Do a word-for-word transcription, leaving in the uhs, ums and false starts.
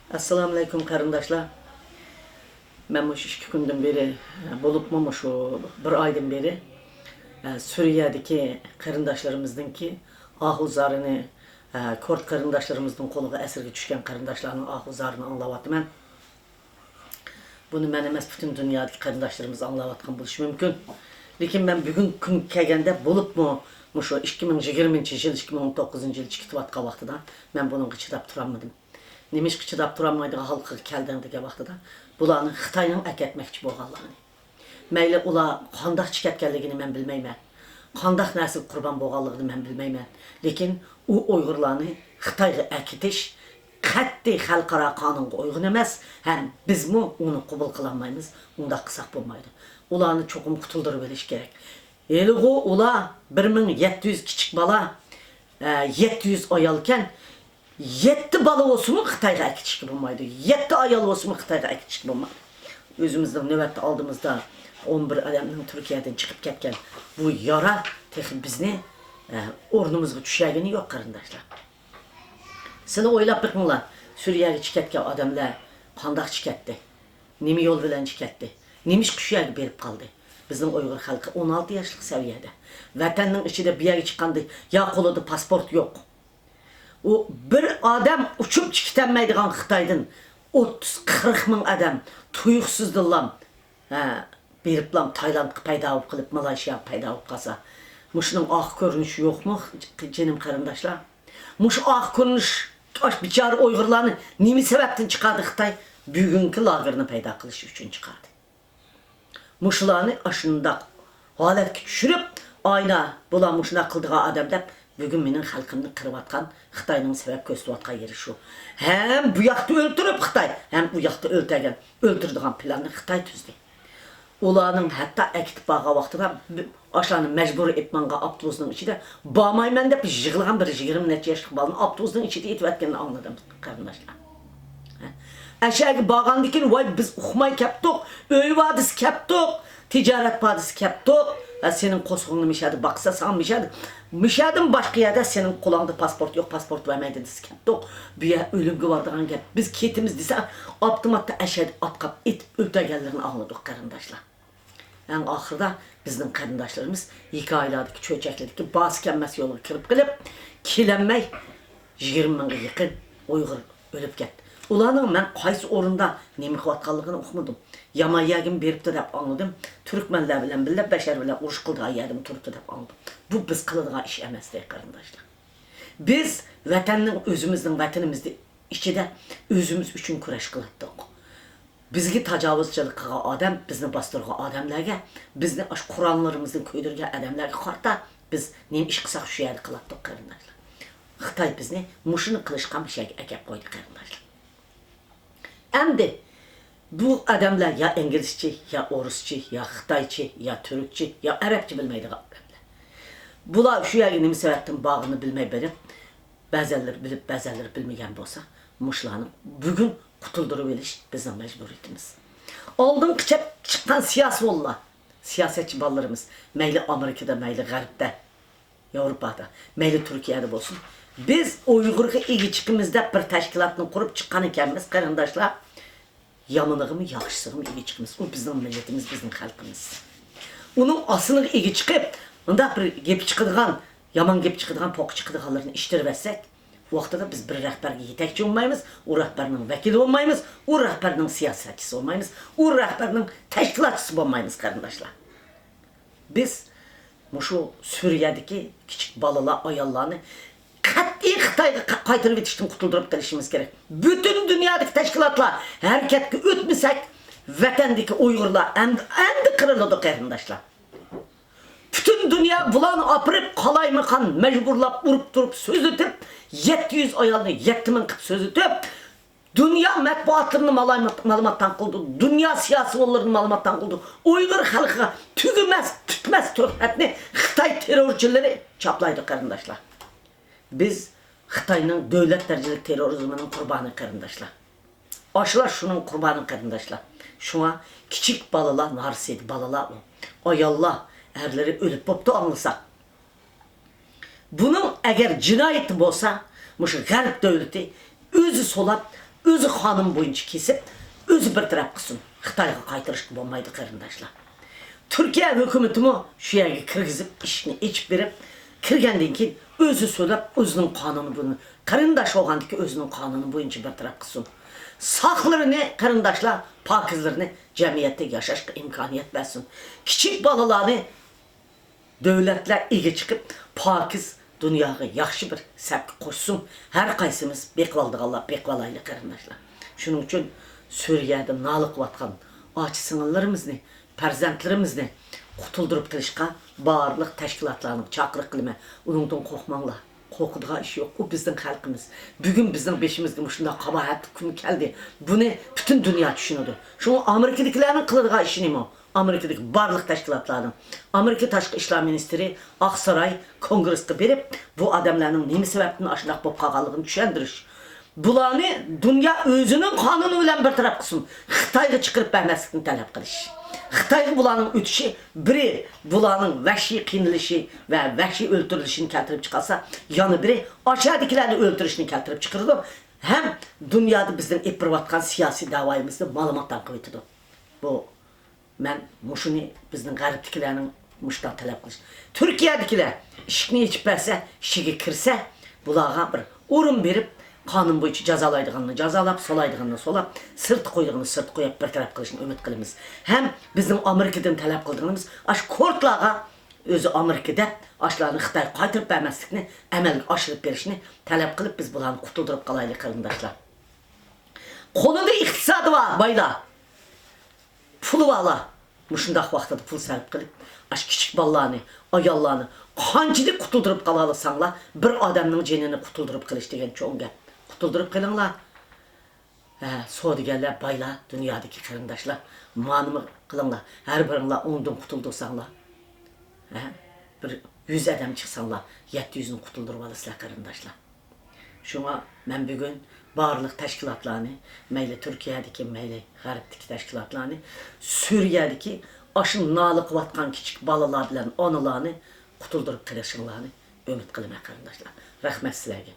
ئەسسالامۇئەلەيكۇم قېرىنداشلار. مەن مۇشۇ ئىككى كۈندىن بېرى، بولۇپمۇ مۇشۇ بىر ئايدىن بېرى، ئە، سۈرىيەدىكى قېرىنداشلىرىمىزنىڭكى ئاھۇ زارىنى، ئە، كۇرد قېرىنداشلىرىمىزنىڭ قولىغا ئەسىرگە چۈشكەن قېرىنداشلارنىڭ ئاھۇ زارىنى ئاڭلاۋاتىمەن. بۇنى مەن ئەمەس، پۈتۈن دۇنيادىكى قېرىنداشلىرىمىز ئاڭلاۋاتقان بولۇشى مۇمكىن. لېكىن مەن بۈگۈنكى كۈنگە كەلگەندە، بولۇپمۇ مۇشۇ ئىككى مىڭ يىگىرمىنچى يىل، ئىككى مىڭ ئون توققۇزىنچى يىل چىقىۋاتقان ۋاقتىدا مەن بۇنىڭغا چىداپ تۇرالمىدىم. نېمىشقا چىداپ تۇرالمايدىغان ھالقىغا كەلدىڭ دېگەن ۋاقتىدا، بۇلارنى خىتاينىڭ ئەكەتمەكچى بولغانلىقىنى، مەيلى ئۇلار قانداق چىكەتكەنلىكىنى مەن بىلمەيمەن، قانداق نەرسىگە قۇربان بولغانلىقىنى مەن بىلمەيمەن، لېكىن ئۇ ئۇيغۇرلارنى خىتايغا ئەكېتىش قەتئىي خەلقئارا قانۇنغا ئۇيغۇن ئەمەس، ھەم بىزمۇ ئۇنى قوبۇل قىلالمايمىز. ئۇنداق قىلساق بولمايدۇ. ئۇلارنى چوقۇم قۇتۇلدۇرۇۋېلىش كېرەك. ھېلىغۇ ئۇلار بىر مىڭ يەتتە يۈز كىچىك بالا، ئە، يەتتە يۈز ئايالكەن، يەتتە بالا بولسىمۇ خىتايغا ئەكېتىشكە بولمايدۇ. يەتتە ئايال بولسىمۇ خىتايغا ئەكېتىشكە بولمايدۇ. ئۆزىمىزنىڭ نۆۋەتتە ئالدىمىزدا ئون بىر ئادەمنىڭ تۈركىيەدىن چىقىپ كەتكەن بۇ يارا تېخى بىزنى، ئە، ئورنىمىزغا چۈشەرگىنى يوق، قېرىنداشلار. سىلەر ئويلاپ بېقىڭلار، سۈرىيەگە چىكەتكەن ئادەملەر قانداق چىكەتتى؟ نېمە يول بىلەن چىكەتتى؟ نېمىشقا شۇ يەرگە بېرىپ قالدى؟ بىزنىڭ ئۇيغۇر خەلقى ئون ئالتە ياشلىق سەۋىيەدە. ۋەتەننىڭ ئىچىدە بۇ يەرگە چىققاندا يا قولىدا پاسپورت يوق. ئۇ بىر ئادەم ئۇچۇپ چىقىتەلمەيدىغان خىتايدىن ئوتتۇز قىرىق مىڭ ئادەم تۇيۇقسىزدىنلا، ھە، بېرىپلا تايلاندقا پەيدا بولۇپ قېلىپ، مالايشىياغا پەيدا بولۇپ قالسا، مۇشۇنىڭ ئارقا كۆرۈنۈشى يوقمۇ، جېنىم قېرىنداشلار؟ مۇشۇ ئارقا كۆرۈنۈش، ئاش بىچارە ئۇيغۇرلارنى نېمە سەۋەبتىن چىقاردى خىتاي؟ بۈگۈنكى لاگېرنى پەيدا قىلىش ئۈچۈن چىقاردى. مۇشۇلارنى ئاشۇنداق ھالەتكە چۈشۈرۈپ، ئاينا، بۇلار مۇشۇنداق قىلىدىغان ئادەم دەپ، بۈگۈن مېنىڭ خەلقىمنى قىرىۋاتقان خىتاينىڭ سەۋەب كۆرسىتىۋاتقان يېرى شۇ. ھەم بۇ ياقتا ئۆلتۈرۈپ خىتاي، ھەم ئۇ ياقتا ئۆلتۈرگەن، ئۆلتۈرىدىغان پىلاننى خىتاي تۈزدى. ئۇلارنىڭ ھەتتا ئەكېتىپ بارغان ۋاقتىدا، ئاشۇلارنى مەجبۇرىي ئېلىپ ماڭغان ئاپتوبۇسنىڭ ئىچىدە، بارمايمەن دەپ يىغلىغان بىر يىگىرمە نەچچە ياشلىق بالىنى ئاپتوبۇسنىڭ ئىچىدە ئېتىۋەتكىنىنى ئاڭلىدىم، قېرىنداشلار. ئەشەگە بارغاندىن كېيىن، ۋاي، بىز ئۇقماي كەپتۇق، ئۆي ۋادىسى كەپتۇق، تىجارەت ۋادىسى كەپتۇق. ھە، سېنىڭ قورسىقىڭنى مىشەدە باقسا، ساڭا مىشەدە، مىشەدىن باشقا يەردە سېنىڭ قولۇڭدا پاسپورت يوق، پاسپورت بەرمەيدۇ دېسە كەپتۇق. بۇ يەر ئۆلۈمگە بارىدىغان گەپ. بىز كېتىمىز دېسە، ئاپتوماتتا ئەشەدە ئاتقاپ ئېتىپ ئۆلتۈرگەنلىرىنى ئاڭلىدۇق، قېرىنداشلار. ئەڭ ئاخىرىدا بىزنىڭ قېرىنداشلىرىمىز ھېكايىلەردىكى، چۆچەكلەردىكى بارسا كەلمەس يولغا كىرىپ قېلىپ، كېلەلمەي يىگىرمە مىڭغا يېقىن ئۇيغۇر ئۆلۈپ كەتتى. ئۇلارنىڭ مەن قايسى ئورۇندا نېمە قىلىۋاتقانلىقىنى ئۇقمىدىم. يامان يەرگىمۇ بېرىپتۇ دەپ ئاڭلىدىم. تۈركمەنلەر بىلەن بىللە، بەشەر بىلەن ئۇرۇش قىلىدىغان يەردىمۇ تۇرۇپتۇ دەپ ئاڭلىدىم. بۇ بىز قىلىدىغان ئىش ئەمەستى، قېرىنداشلار. بىز ۋەتەننىڭ، ئۆزىمىزنىڭ ۋەتىنىمىزدە ئىچىدە ئۆزىمىز ئۈچۈن كۈرەش قىلاتتۇق. بىزگە تاجاۋۇزچىلىق قىلغان ئادەم، بىزنى باستۇرغان ئادەملەرگە، بىزنى ئاشۇ قوراللىرىمىزنى كۆيدۈرگەن ئادەملەرگە قارىتا بىز نېمە ئىش قىلساق شۇ يەردە قىلاتتۇق، قېرىنداشلار. خىتاي بىزنى مۇشۇنى قىلىشقا مۇشۇ يەرگە ئەكەپ قويدى، قېرىنداشلار. ئەمدى بۇ ئادەملەر يا ئىنگلىزچە، يا ئورۇسچە، يا خىتايچە، يا تۈركچە، يا ئەرەبچە بىلمەيدىغان ئادەملەر. بۇلار شۇ يەرگە نېمە سەۋەبتىن بارغىنى بىلمەي بېرىپ، بەزەنلىرى بىلىپ، بەزەنلىرى بىلمىگەن بولسا، مۇشۇلارنى بۈگۈن قۇتۇلدۇرۇۋېلىش بىزنىڭ مەجبۇرىيىتىمىز. ئالدىنقى چەپ چىققان سىياسىيونلار، سىياسەتچى بالىلىرىمىز، مەيلى ئامېرىكىدا، مەيلى غەربتە، ياۋروپادا، مەيلى تۈركىيەدە بولسۇن، بىز ئۇيغۇرغا ئىگە چىقىمىز دەپ بىر تەشكىلاتنى قۇرۇپ چىققان ئىكەنمىز، قېرىنداشلار. يامىنىغىمۇ، ياخشىسىغىمۇ ئىگە چىقىمىز. ئۇ بىزنىڭ مىللىتىمىز، بىزنىڭ خەلقىمىز. ئۇنىڭ ئاسلىغا ئىگە چىقىپ، مۇنداق بىر گېپى چىقىدىغان، يامان گېپى چىقىدىغان، پوقى چىقىدىغانلىرىنى ئىشلىتىۋەتسەك، ۋاقتىدا بىز بىر رەھبەرگە يېتەكچى بولمايمىز، ئۇ رەھبەرنىڭ ۋەكىلى بولمايمىز، ئۇ رەھبەرنىڭ سىياسەتچىسى بولمايمىز، ئۇ رەھبەرنىڭ تەشكىلاتچىسى بولمايمىز، قېرىنداشلار. بىز مۇشۇ سۈرىيەدىكى كىچىك بالىلار، ئاياللارنى قەتئىي خىتايغا قا-، قايتۇرۇۋېتىشتىن قۇتۇلدۇرۇپ قېلىشىمىز كېرەك. پۈتۈن دۇنيادىكى تەشكىلاتلار ھەرىكەتكە ئۆتمىسەك، ۋەتەندىكى ئۇيغۇرلار ئەمدى، ئەمدى قىرىلىدۇ، قېرىنداشلار. پۈتۈن دۇنيا بۇلارنى ئاپىرىپ، قالايمىقان مەجبۇرلاپ، ئۇرۇپ تۇرۇپ سۆزلىتىپ، يەتتە يۈز ئايالنى يەتتە مىڭ قىلىپ سۆزلىتىپ، دۇنيا مەتبۇئاتلىرىنى مالايمات-، مالىماتتان قىلدى، دۇنيا سىياسىيونلىرىنى مالىماتتان قىلدى. ئۇيغۇر خەلقىگە تۈگىمەس، پۈتمەس تۆھمەتنى خىتاي تېررورچىلىرى چاپلايدۇ، قېرىنداشلار. بىز خىتاينىڭ دۆلەت دەرىجىلىك تېررورىزمىنىڭ قۇربانى، قېرىنداشلار. ئاشۇلار شۇنىڭ قۇربانى، قېرىنداشلار. شۇڭا كىچىك بالىلار، نارسىدە بالىلار ئۇ. ئاياللار، ئەرلىرى ئۆلۈپ بوپتۇ ئاڭلىساق. بۇنىڭ ئەگەر جىنايىتى بولسا، مۇشۇ غەرب دۆلىتى ئۆزى سولاپ، ئۆزى قانۇن بويىچە كېسىپ، ئۆزى بىر تەرەپ قىلسۇن. خىتايغا قايتۇرۇشقا بولمايدۇ، قېرىنداشلار. تۈركىيە ھۆكۈمىتىمۇ شۇ يەرگە كىرگۈزۈپ، ئىشىكنى ئېچىپ بېرىپ، كىرگەندىن كېيىن ئۆزى سۆزلەپ، ئۆزىنىڭ قانۇنى بويىچە، قېرىنداش بولغاندىكى ئۆزىنىڭ قانۇنى بويىچە بىر تەرەپ قىلسۇن. ساقلىرىنى، قېرىنداشلار، پاكىزلىرىنى جەمئىيەتتە ياشاشقا ئىمكانىيەت بەرسۇن. كىچىك بالىلارنى دۆلەتلەر ئىگە چىقىپ، پاكىز دۇنياغا ياخشى بىر سەپكە قوشسۇن. ھەر قايسىمىز بېقىۋالىدىغانلار بېقىۋالايلى، قېرىنداشلار. شۇنىڭ ئۈچۈن سۈرىيەدە نالە قىلىۋاتقان ئاچا سىڭىللىرىمىزنى، پەرزەنتلىرىمىزنى قۇتۇلدۇرۇپ قېلىشقا بارلىق تەشكىلاتلارنى چاقىرىق قىلىمەن. ئۇنىڭدىن قورقماڭلار. قورقىدىغان ئىش يوق. ئۇ بىزنىڭ خەلقىمىز. بۈگۈن بىزنىڭ بېشىمىزغا مۇشۇنداق قاباھەتلىك كۈن كەلدى. بۇنى پۈتۈن دۇنيا چۈشىنىدۇ. شۇڭا ئامېرىكىدىكىلەرنىڭ قىلىدىغان ئىشى نېمە؟ ئامېرىكىدىكى بارلىق تەشكىلاتلارنىڭ، ئامېرىكا تاشقى ئىشلار مىنىستىرى ئاقساراي كونگرېسقا بېرىپ، بۇ ئادەملەرنىڭ نېمە سەۋەبتىن ئاشۇنداق بولۇپ قالغانلىقىنى چۈشەندۈرۈش. بۇلارنى دۇنيا ئۆزىنىڭ قانۇنى بىلەن بىر تەرەپ قىلسۇن. خىتايغا چىقىرىپ بەرمەسلىكنى تەلەپ قىلىش. خىتايغا بۇلارنىڭ ئۆتۈشى، بىرى بۇلارنىڭ ۋەھشىي قىينىلىشى ۋە ۋەھشىي ئۆلتۈرۈلۈشىنى كەلتۈرۈپ چىقارسا، يەنە بىرى ئاشۇ يەردىكىلەرنى ئۆلتۈرۈشنى كەلتۈرۈپ چىقىرىدۇ. ھەم دۇنيادا بىزنىڭ ئېلىپ بېرىۋاتقان سىياسىي دەۋايىمىزنى مالىماتان قىلىۋېتىدۇ. بۇ مەن مۇشۇنى بىزنىڭ غەربتىكىلەرنىڭ مۇشۇنداق تەلەپ قىلىش. تۈركىيەدىكىلەر ئىشىكنى ئېچىپ بەرسە، ئىچىگە كىرسە، بۇلارغا بىر ئورۇن بېرىپ، قانۇن بويىچە جازالايدىغاننى جازالاپ، سولايدىغاننى سولاپ، سىرتقا قويىدىغاننى سىرتقا قويۇپ، بىر تەرەپ قىلىشنى ئۈمىد قىلىمىز. ھەم بىزنىڭ ئامېرىكىدىن تەلەپ قىلىدىغىنىمىز، ئاشۇ كۇردلارغا ئۆزى ئامېرىكا دەپ، ئاشۇلارنى خىتايغا قايتۇرۇپ بەرمەسلىكنى ئەمەلگە ئاشۇرۇپ بېرىشنى تەلەپ قىلىپ، بىز بۇلارنى قۇتۇلدۇرۇپ قالايلى، قېرىنداشلار. قولىدا ئىقتىسادى بار بايلار، پۇلى بارلار مۇشۇنداق ۋاقتىدا پۇل سەرپ قىلىپ، ئاشۇ كىچىك بالىلارنى، ئاياللارنى قانچىلىك قۇتۇلدۇرۇپ قالالىساڭلار، بىر ئادەمنىڭ جېنىنى قۇتۇلدۇرۇپ قېلىش دېگەن چوڭ گەپ. قۇتۇلدۇرۇپ قېلىڭلار. ھە، سودىگەرلەر، بايلار، دۇنيادىكى قېرىنداشلار، مانىمۇ قىلىڭلار. ھەر بىرىڭلار ئوندىن قۇتۇلدۇرساڭلار، ھە، بىر يۈز ئادەم چىقساڭلار، يەتتە يۈزنى قۇتۇلدۇرۇۋالىسىلەر، قېرىنداشلار. شۇڭا مەن بۈگۈن بارلىق تەشكىلاتلارنى، مەيلى تۈركىيەدىكى، مەيلى غەربتىكى تەشكىلاتلارنى، سۈرىيەدىكى ئاشۇ نالە قىلىۋاتقان كىچىك بالىلار بىلەن ئانىلارنى قۇتۇلدۇرۇپ قېلىشىڭلارنى ئۈمىد قىلىمەن، قېرىنداشلار. رەھمەت سىلەرگە.